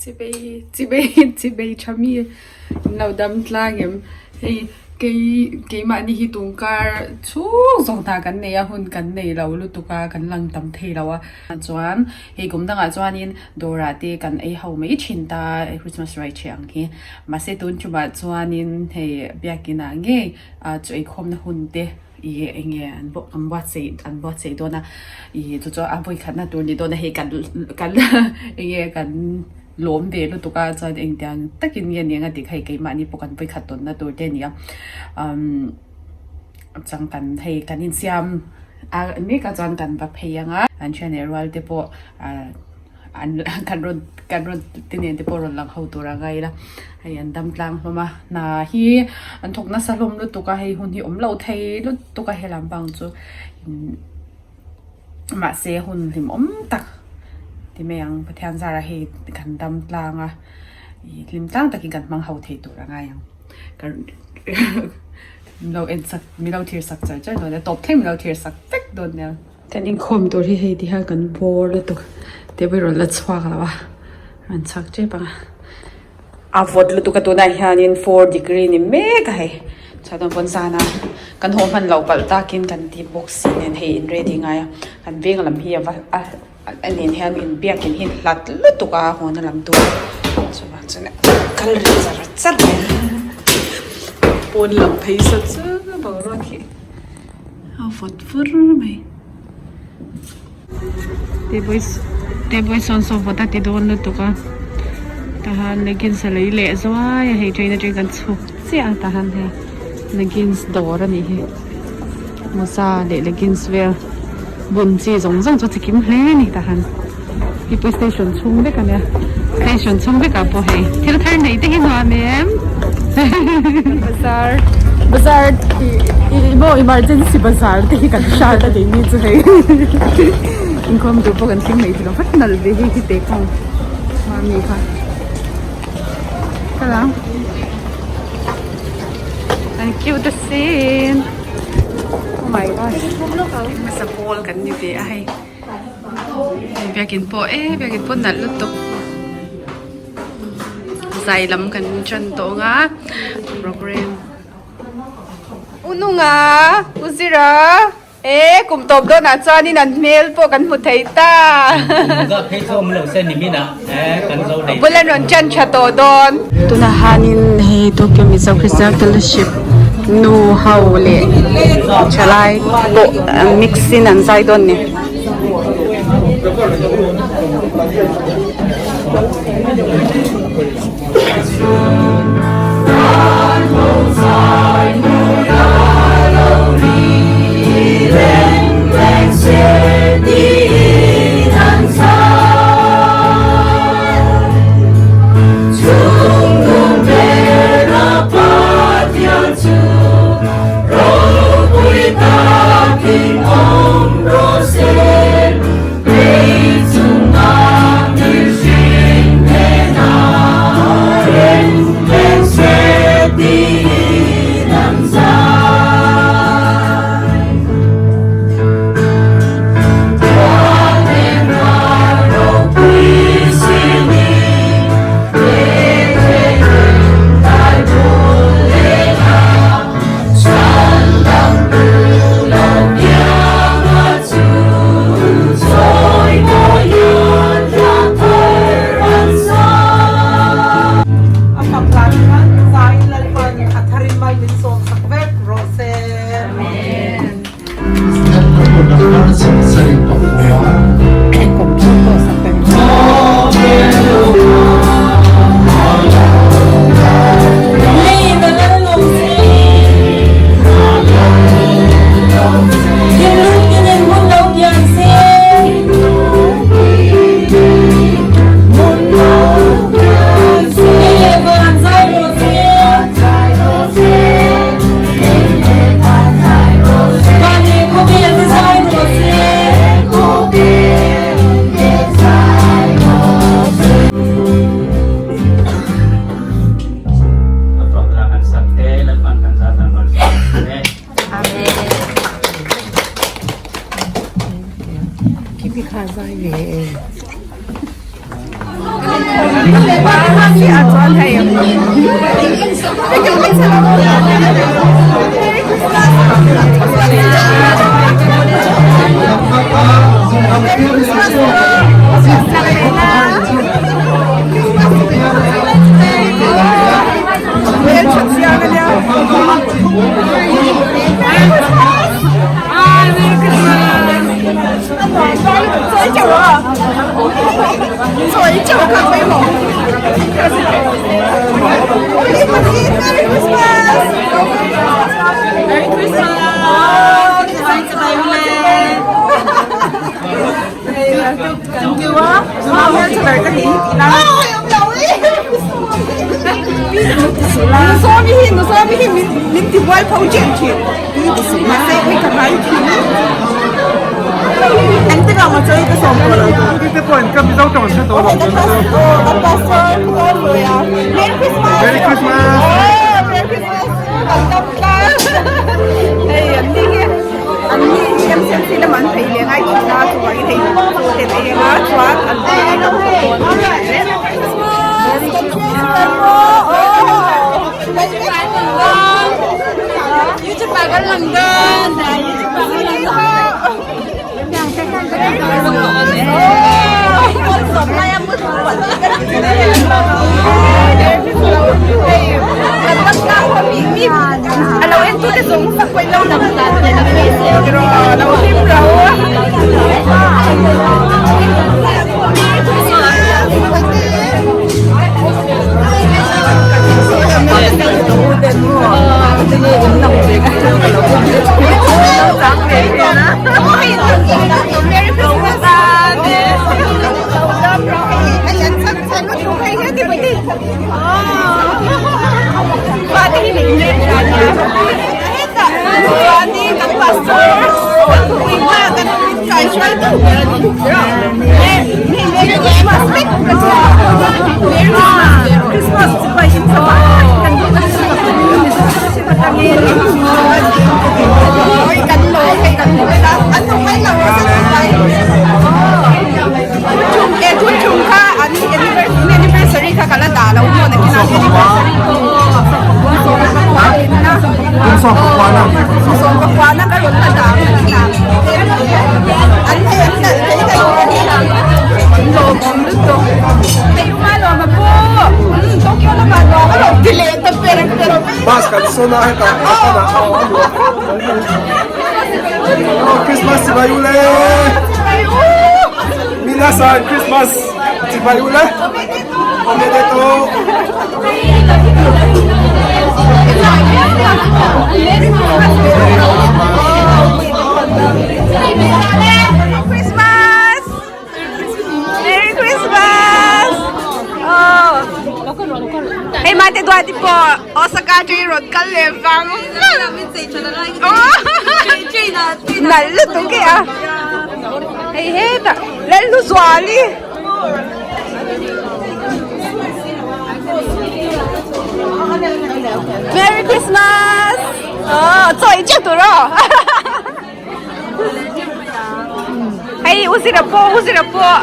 Chibei chibei chibei tha mi in lo dam tlang em hei kei keimahni hi tungkar chhung zawng hna kan nei a hun kan nei lo lutuk a kan lang tam thei lo a chuan hei kum dangah chuanin dawrah te kan ei ho mai thin ta Christmas ruai ṭhi ang hi mahse tun ṭumah chuanin hei biakin ah ngei ah chaw eikhawmna hun te. Ih eng nge an buat an buatsaih an buatsaih dawn a ih chu chuan a vawikhatna tur ni dawn a hei kan kan eng nge kan lawm ve lutuk a chuan engtiang takin nge ni ang a tih kha hei keimahni pawh kan vawikhat tawnna tur te a ni a umm chuan kan hei kan insiam a mek a chuan kan va phei ang a an thian leh rual te pawh ah. An kan rawn kan rawn te nen te pawh rawn lang ho tur a ngai ila hei an dam tlang hlawm a hna hi an thawk nasa hlawm lutuk a hei hun hi awm lo thei lutuk a helam pang chu mahse hun hlimawm tak ti mai ang Pathian zarah hei kan dam tlang a ih hlim tlang takin kan hmang ho thei tur a ngai ang ka min lo en sak min lo thlir sak char char dawn nia tawp thleng min lo thlir sak vek dawn nia. Kan inkhawm tur hi hei ti hian kan bawr lutuk tih pawh hi rawn la chhuak lo a rawn chhuak tep ang a a vawt lutuk a tunah hianin four degree ni mek a hei chhuat ang pawn zan a kan haw hman loh palh takin kan ti bawk si nen hei in ready ngai a kan veng lam hi a va a a nen hian inbiak in hi hlat lutuk a haw na lam tur chuvang chuan kal rih char char mai pawn lam phei sat sat a boruak hi. A vawt vur mai table sawn saw vawt a ti dawn lutuk a tahan leggings a lei leh zuai a hei train atangin kan chhuk chiah a tahan hei leggings dawr a nih hi mawza leh leggings vel bun chi zawng zawng chu a chikim hle a ni tahan hei pawh station chhung vek a nia station chhung vekah pawh hei thil thar neih te hi nuam em bazar bazar ih maw emergency bazar te hi kan hriat a keini chu hei inkhawm tur pawh kan thleng mai thei lo vat nalh ve hei hi te kawng mami kha kal ang an cute asin oh my gosh hmasa pawl kan ni ve a hei. Biakin pawh e biakin pawh nalh lutuk zai lam kan tan tawh ang a program u nunga u zira e kum tawp dawnah chuanin an hmel pawh kan hmu thei ta bul an rawn tan tha tawh dawn. Tunah hianin hei Tokyo Mizo Christian Fellowship nu ho leh thalai pawh an mix in an zai dawn a ni. Ah chuan hei Bus kan sawn a hetah hmanah a awm a Christmas chibai u le Minasan Christmas chibai u le Omedetou. Christmas! Merry Christmas! Oh. Hei mate duati pawh Osaka atangin rawn kal leh vang vang. Nalh lutuk e a. Hei hetah Lalhluzuali. Merry Christmas! Oh, chaw i chiah tur aw. Hei u zira pawh u zira pawh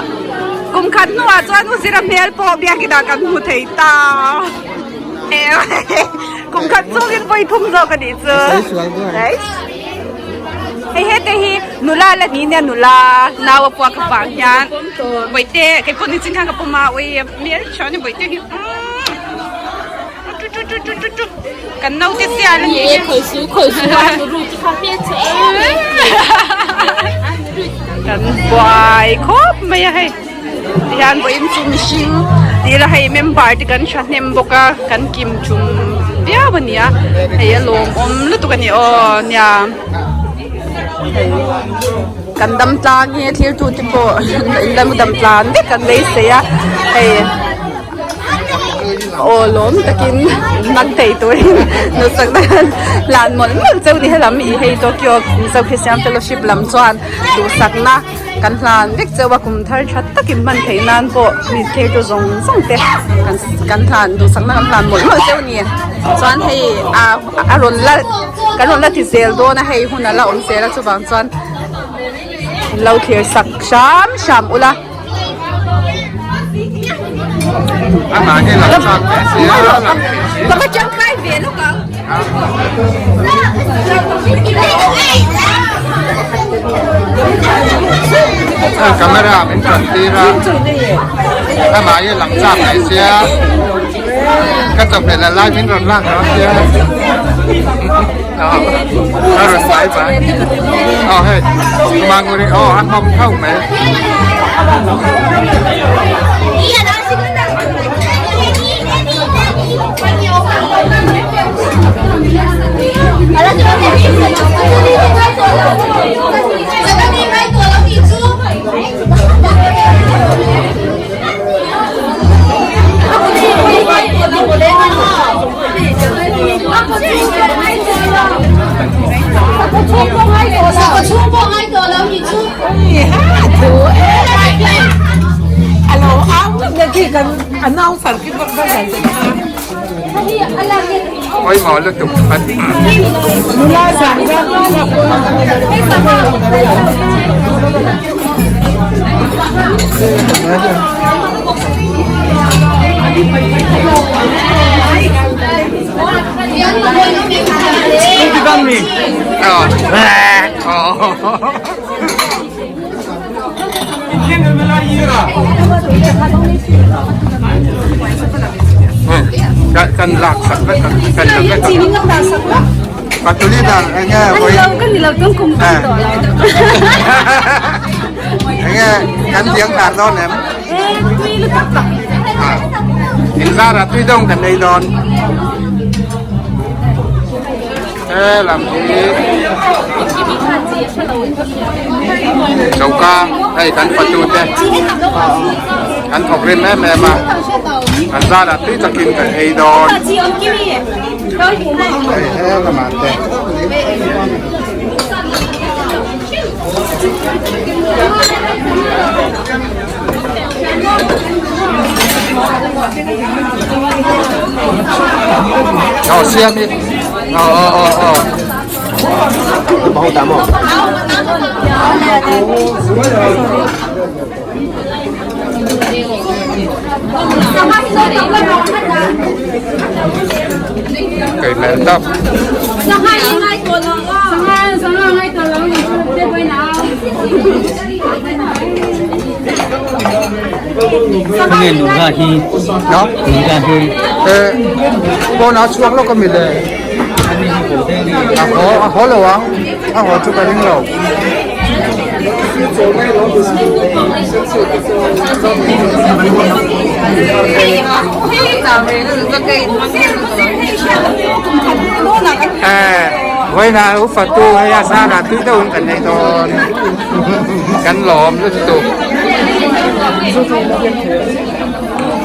kum khat hnuah chuan u zira hmel pawh biakin ah kan hmu thei ta kum khat chungin vawi thum zawk a nih chu hei hete hi nula la ni nia nula nau a puak avang hian bawihte keipawh nichin khan ka pawm a ui hmel tha a ni bawihte hi. Kan naute sial a ni e. Kan buai khawp mai a hei. Tihian vawiin chu mihring tih la hei member te kan thahnem bawk a kan kim tum viau a ni a hei a lawmawm lutuk a ni aw nia hei kan dam tlang hi thlir tu te pawh in la dam tlan vek kan beisei a hei. Aw lawm takin hmang thei turin duhsak tak an hlan mawlh mawlh cheu ni helam ih hei Tokyo Mizo Christian Fellowship lam chuan duhsakna kan hlan vek cheu a kum thar tha takin hman theih nan pawh mi thirtu zawng zawng te kan kan hlan duhsakna kan hlan mawlh mawlh cheu ni chuan hei ah a rawn la kan rawn la ti zel dawn a hei hun a la awm zel a chuvang chuan lo thlir sak hram hram ula. Amah hi lang chak ve sia, lang thei sia. Ka va tangkai ve lawk ang. Camera min rawn tir a, amah hi lang chak ve sia. Ka chawhmeh la lai min rawn lak dawn sia. A rawn bai bai. Aw hei, Manguri aw a hnawm tho mai. Pawimawh lutuk khat. Kan lak sak vek a, kan la vek a. Patuli dar enge vawi. Enge kan diang dar dawn em? In zarah tui dawng kan ei dawn. He lam hi choka hei kan fatu te an thawk rim em em a an zarah tui takin kan ei dawn. Hei he lamah te. Aw siam i aw aw aw aw Kei mel tawp. Nge nula hi No? Nula hi Eh, pawn ah chhuak lawk a mi le. A haw a haw lo ang. A haw chu ka ring lo. Eh, vawiinah u fatu hei a zarah tui deuhin kan nei dawn. Kan lawm lutuk.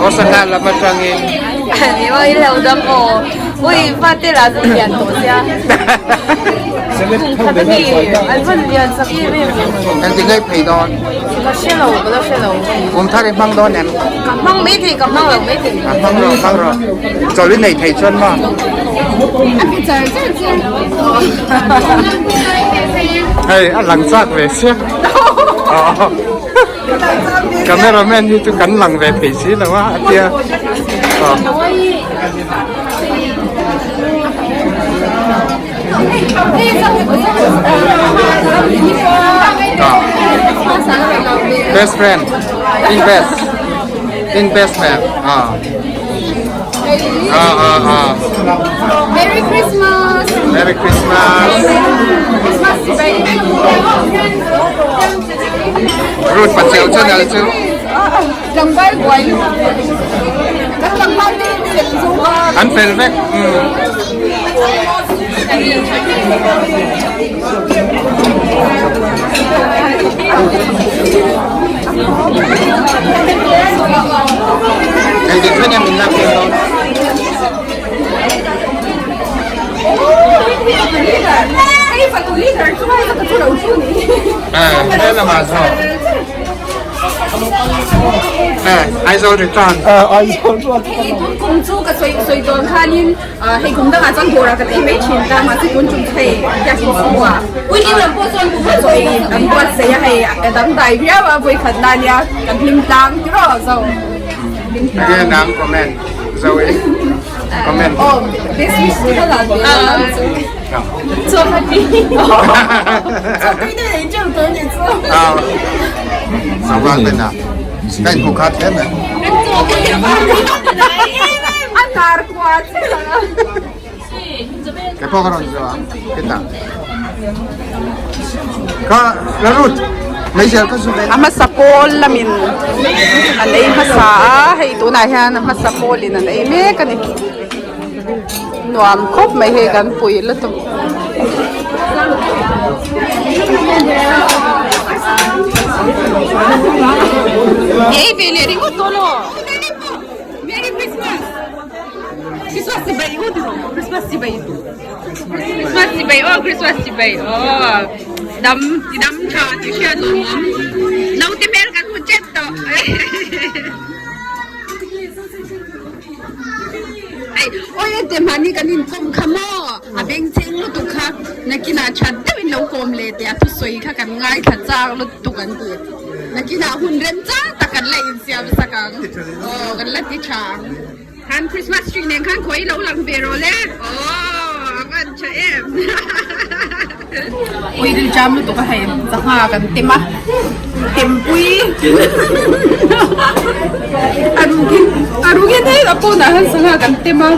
Aw sangha lam atangin. Ni maw i lo dam aw. Ui fate lah chu lian tawh sia. Kum khat a ni an van lian sak em em. Kan ti ngaih phei dawn. Ka hre lo ka la hre lo. Kum thar i hmang dawn em? Ka hmang mai thei ka hmang lo mai thei. A hmang rawh hmang rawh. Chawlh i nei thei chuan maw? A ti char char chu. Hei a lang chak ve sia. Cameraman hi chu kan lang ve thei si lo a a tia. Best friend invest investment ah ah ah ah Merry Christmas Merry Christmas Root Pacheu channel chu An fel vek Engtik thleng em min lak tir dawn. Eh, he lamah zawk. Eh, Aizawl return. Hei tun kum chu ka sawi sawi dawn khanin hei kum dangah chuan dawrah kan ei mai thin ta mahse tun tum chu hei biakin chhungah puitling lam pawh chuan kum a chaw ei an buatsaih a hei a dangdai viau a vawikhat na nia kan hlim tlang tiraw zo. Again, nang comment. Zoe. Comment. Oh, best wish ti kha lan ve la. So happy. 对对对，就等你做。 À. Sao vang bên nào? Cái cục hạt thế này. A tar kwa che. Cái po cái rồi cái tặng. Có là rút. Mấy giờ có số A hmasa pawl lamin an ei hmasa a, hei tunah hian a hmasa pawlin an ei mek a ni. Nuam khawp mai hei kan pui lutuk. Ei ve leh ringawt dawn aw. Merry Christmas! Christmas chibai u tiraw Christmas chibai Christmas chibai aw Christmas chibai aw dam ti dam tha tih hriat lo awm naute hmel kan hmu ṭep tawh. Hei awi ente mahni kan inkawm kha maw a bengchheng lutuk kha nakinah that deuhin lo kawm leh teh a thusawi kha kan ngaithla chak lutuk an ti nakinah hun rem chang tak kan la insiam sak ang aw kan la ti tha ang khan Christmas tree nen khan khawi lo lang ve rawh le aw a van tha em Ui ril jam lutuk a hei sangha kan tem a tempui a rukin a rukin hei a pawnah hian sangha kan tem a.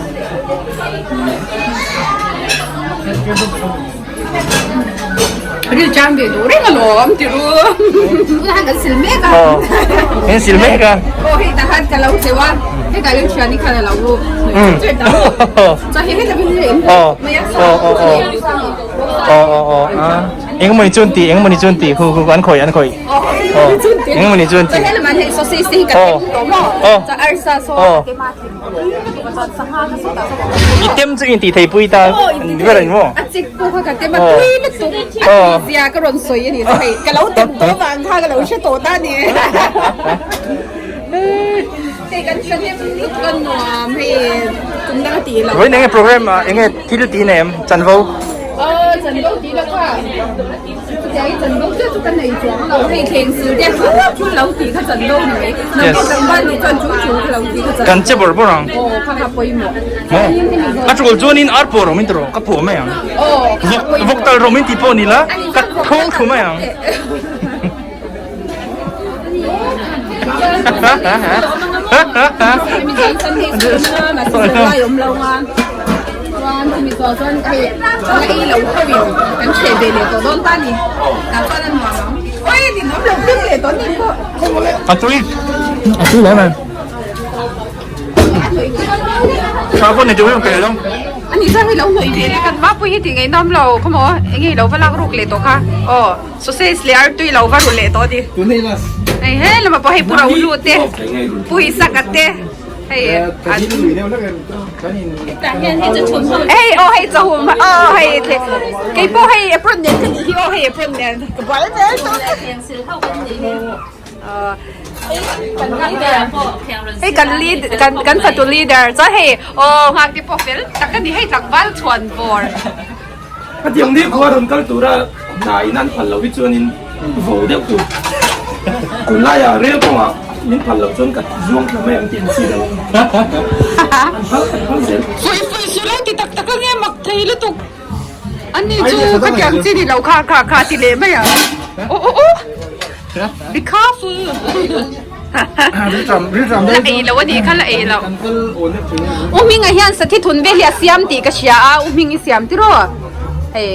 Ril jam ve duh reng alawm ti ru tunah hian kan sil mek a Kan sil mek a aw hei tah khan ka lo cheu a hetah hian thiani khan a lo chuan chuan hei hetah hian in mai a Aw aw aw a engmawni chuan tih engmawni chuan tih khu khu an khawih an khawih aw engmawni chuan tih aw aw aw i tem chu in tih thei pui ta ni ber ani maw aw Vawiin enge program ah enge thil tih nei em chanvo? Chanvo tih lo kha chutiang i chanvo chiah chu ka nei chuang lo hei thleng sil te chu chu lo tih kha chanvo ni mai naupang tlangval nih chuan chu chu ka lo tih kha chanvo Kan che bawrh bawrh ang. Aw kha kha pawimawh. A tul chuanin ar pawh rawh min ti rawh ka phuah mai ang. Vawk tal rawh min ti pawh ni la ka thawng thu mai ang. A tui a tui hle mai tha pawh ni tui ka lo Ani chuan hei lo hnawih ve leh kan vapui hi tih ngaihnawm lo khawmaw enge i lo va lak ruk leh tawh kha aw. Sausage leh artui lo va ru leh tawh a ni. Hei he lamah pawh hei pu ro lut te, pu Isaka te hei an hei aw hei chahum aw hei kei pawh hei apron nen ka nih hi aw hei apron nen ka buai vel tawh. Hei kan lead kan kan fatu leader chuan hei aw nghak te pawh fel tak a ni hei tlangval chhuan bawr. Hetiang ni khua rawn kal tura hna in an phal loh hi chuanin vo deuh tur. Tunlaiah rel kawngah min phal loh chuan ka zuang thla mai ang tih an si lo. An phal an phal zel. Fuih fuih su lo ti tak tak ange mak thei lutuk. Ani chu ka tiang chi ni lo kha kha kha ti leh mai ang. Aw aw aw. Be careful. La ei lo a nih kha la ei lo. U Hminga hian sathi thun vel hi a siam tih ka hria a, U Hming i siam tiraw? Hei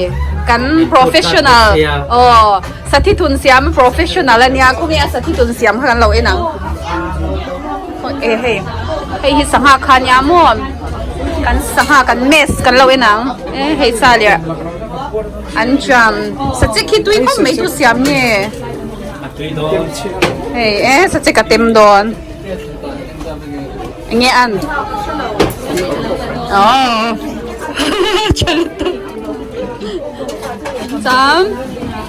kan professional aw sathi thun siam professional a nia khawnge a sathi thun siam kha kan lo en ang. E hei hei hi sangha kha nia maw kan sangha kan mess kan lo en ang e hei sa leh an chuan sachek hi tui khawp mai chu siam nge. Hei e sachek a tem dawn enge an aww chuan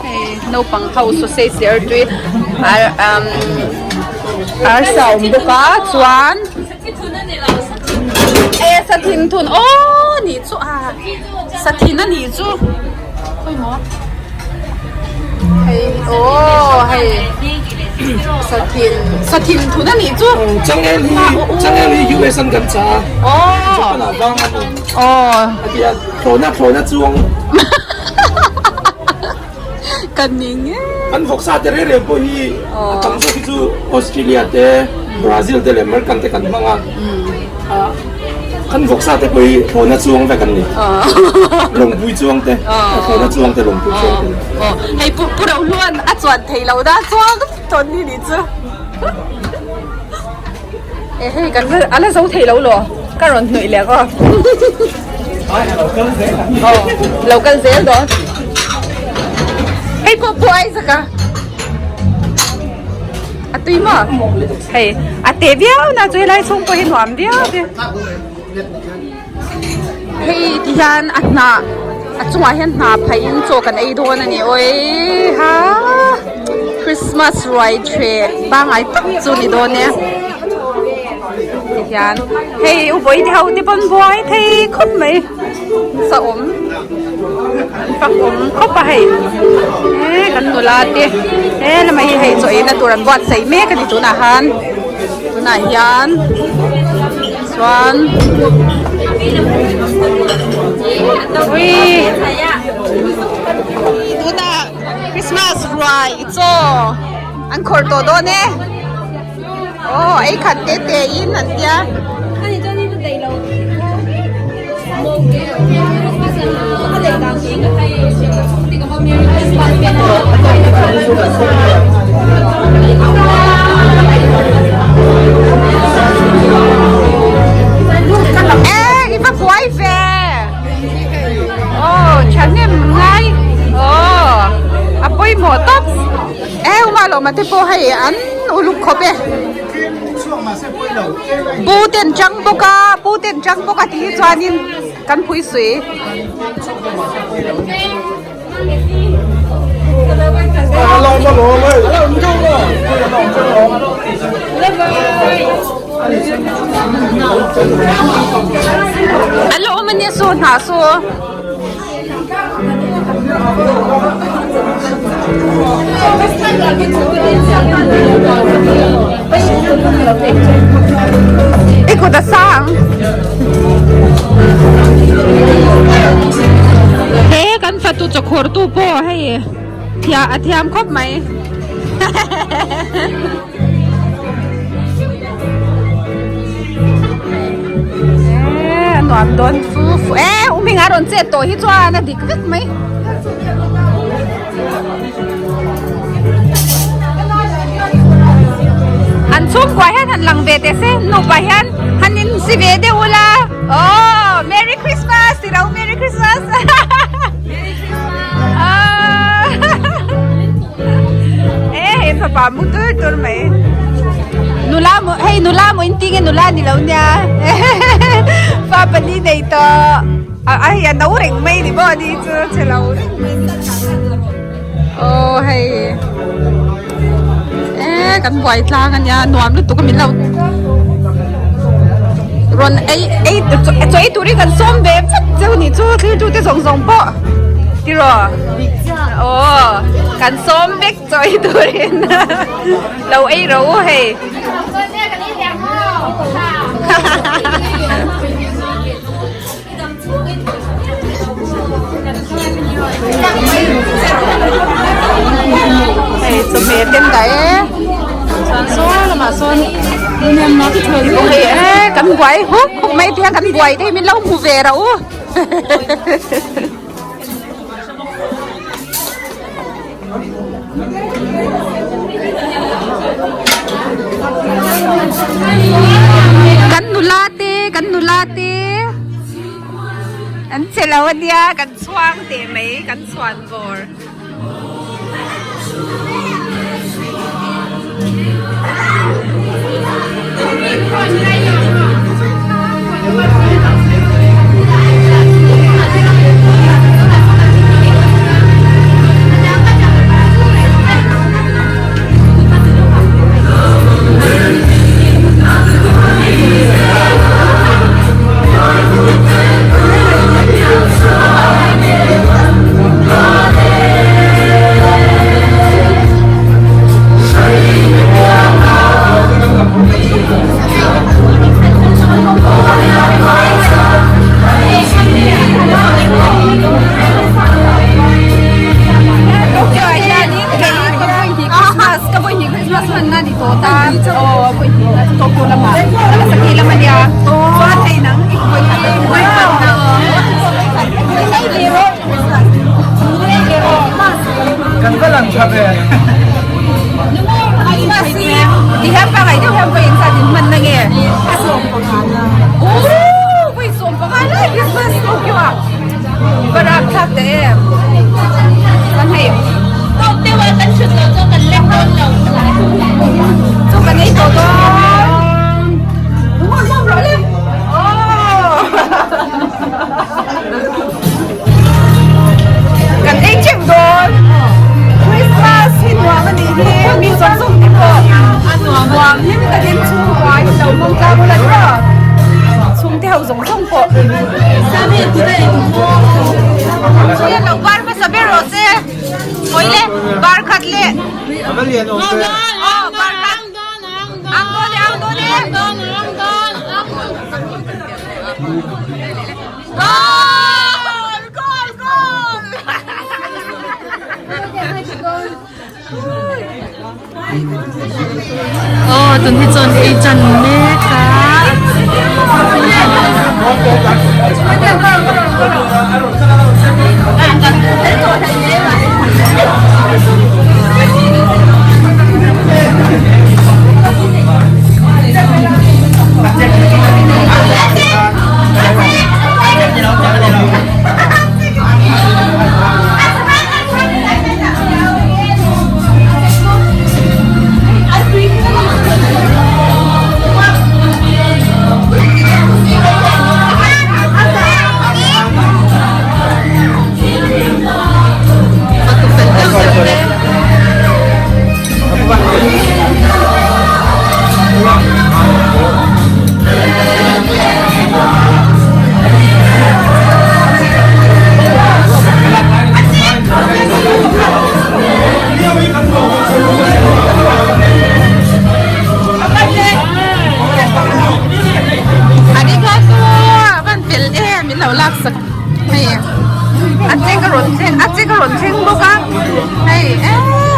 hei naupang ho sausage leh artui umm arsa a awm bawk a chuan e sathin thun aww nih chu a sathin a nih chu khawimaw. Hei aw hei sathin sathin thun a nih chu. Changel hi changel hi US an kan cha a. Aw. Japan ah vang a ni. Aw. A tia thlawhna thlawhna chuang. Ka ning e. An vawksa te reng reng pawh hi a tam zawk hi chu Australia te Brazil te leh American te kan hmang a. Kan vawksa te pawh hi thlawhna chuang vek an ni. Lawngpui chuang te, thlawhna chuang te lawngpui chuang te. Hei pu pu Rohluan a chuan thei lo da chuang tawn ni nih chu. E hei kan a la zo thei lo law ka rawn hnuih leh aw. Lo kal zel dawn. Hei pawh pu Isaac a. A tui maw? Hei a teh viau na chu helai chhung pawh hi nuam viau te. Hei ti hian a hnah a chungah hian hna phah in chaw kan ei dawn a ni awii ha Christmas ruai threh pangai tak chu ni dawn e ti hian hei u vawi te ho te pawn buai thei khawp mai sa awm fak awm khawp a hei he kan nula te he lamah hi hei chaw eina tur an buatsaih mek a ni tunah han tunah hian. Chuan ui tunah Christmas ruai chaw an khawrh tawh dawn e aw ei khat te te in an tia. Ê, i va buai ve Ồ, thahnem ngai Ồ, a pawimawh tawp Ê, uma lawm a te pawh hei an uluk khawp e Pu ten chang bawk a, pu ten chang bawk a tih hi chuanin kan phui sui. An la awm ania saw hnah saw. I kut a sang. He kan fatu chawkhawr tu pawh hei thia a thiam khawp mai. A nuam dawn fu fu e u hming a rawn chet tawh hi chuan a dik vek mai. An chhungkua hian han lang ve teh se nupa hian han in si ve deuh ula aw Merry Christmas ti lo Merry Christmas Merry Christmas e hei fapa mu tur tur mai nula mu hei nula mu in tinge nula ni lo nia fa pali nei tawh a hei a no reng mai ni maw ni chu che lo reng mai aw hei e kan buai tlang ania nuam lutuk a min lo rawn ei ei chaw ei turin kan sawm ve vek cheu ni chu thlir tu te zawng zawng pawh tiraw aw kan sawm vek chaw ei turin lo ei ro hei. Hei chawhmeh ten dah e chuan saw lamah sawn hei e kan buai huk huk mai te hian kan buai te hi min lo hmu ve rau Kan nula te kan nula te an che lo ania kan chhuang teh mai kan chhuan bawr. pawh. Lo bar hmasa ber rawh se. Kawi le bar khat le. Aw bar khat. Ang dawn e ang dawn e. Goal! Goal! Goal! Aw tun hi chuan ei chan mek a. A chek a rawn thleng a chek a rawn thleng bawk a hei eee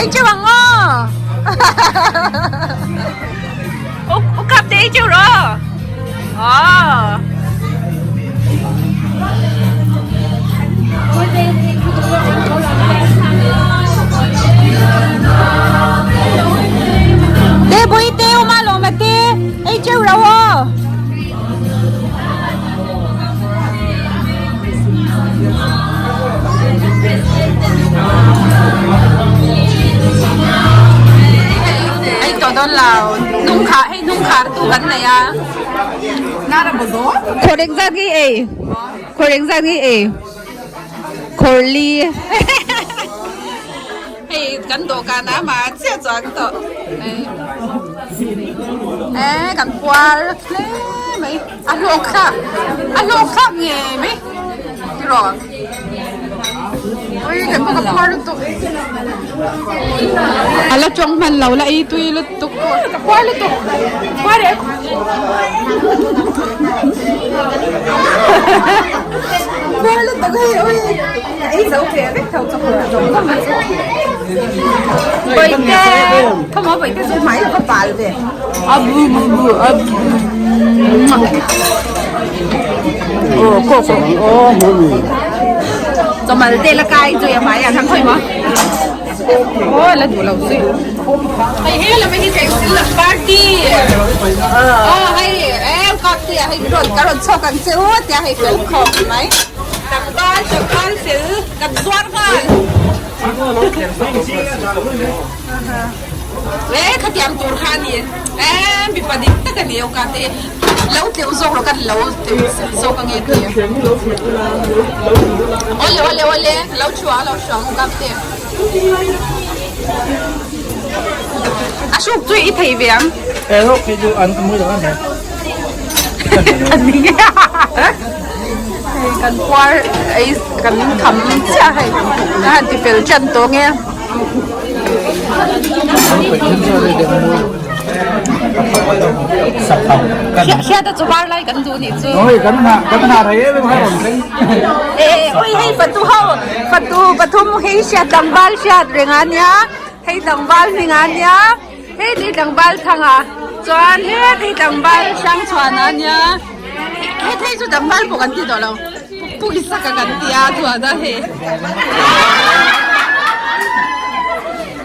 ei teuh ang aw u kap te ei teuh rawh aw. Te bui te uma lawm a te ei teuh rawh aw. Ei tawh dawn lo hnung khah hei hnung khar tu kan nei a khawr engzat nge ei khawr engzat nge ei khawr li hei kan dawhkan ah mah chiah chuang tawh eh kan puar hle mai a hlawk thlak a hlawk thlak ngei mai tiraw ui kan pawh ka puar lutuk a la tawng hman lo la ei tui lutuk ka puar lutuk puar em. Puar lutuk hei ui ei zo ve vek tho chu zawng zawng mai chu Bawihte khawmaw Bawihte chu hmai a va pal ve a bu bu bu a bu aw kaw kaw chawmal te la kai chu a hmai ah khan khawi maw aw la duh lo zui hei he lam hi cheng lam party aw hei em kap te ah hei rawn ka rawn chhawk ang che u tia hei fel khawp mai tlangval tlangval fel kan zuar nghal e khatiang tur kha a ni e mipa dik tak a ni aw ka te lo tleuh zawk rawh kan lo tleuh zawk ange ti awle awle awle lo chhuah lo chhuah ang aw ka te a hruk chu i thei ve ang hei kan puar ei kan kham chiah hei a han ti fel tan tawh nge hriat a chu var lai kan duh nih chu ui hei fatu ho fatu pathum hei hriat tlangval hriat reng a nia hei tlangval hming a nia. Hei ni tlangval thang a chuan het hi tlangval hrang chhuan a nia het hei chu tlangval pawh kan ti tawh lo pu isaka kan ti a chuan a hei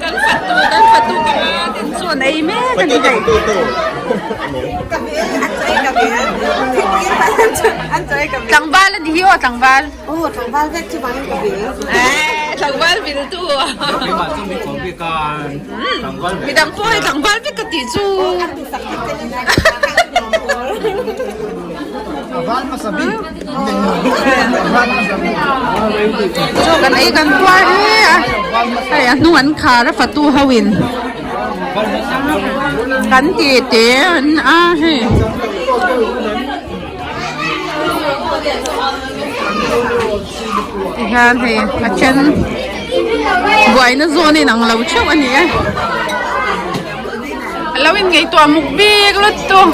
kan fatu kan fatu panga ten chuan ei mek a ni hei tlangval a ni hi aw tlangval. Aw tlangval vek chu vangin ka vil. Eh tlangval vil tu. Midang pawh hei tlangval vek ka tih chu. Chaw kan ei kan puar hle a hei a hnung an khar a fatu ho in kan ti te an a hei. Tihian hei a then buaina zawn a inang lo theuh a ni e. A lo inngaihtuah muk bik lutuk.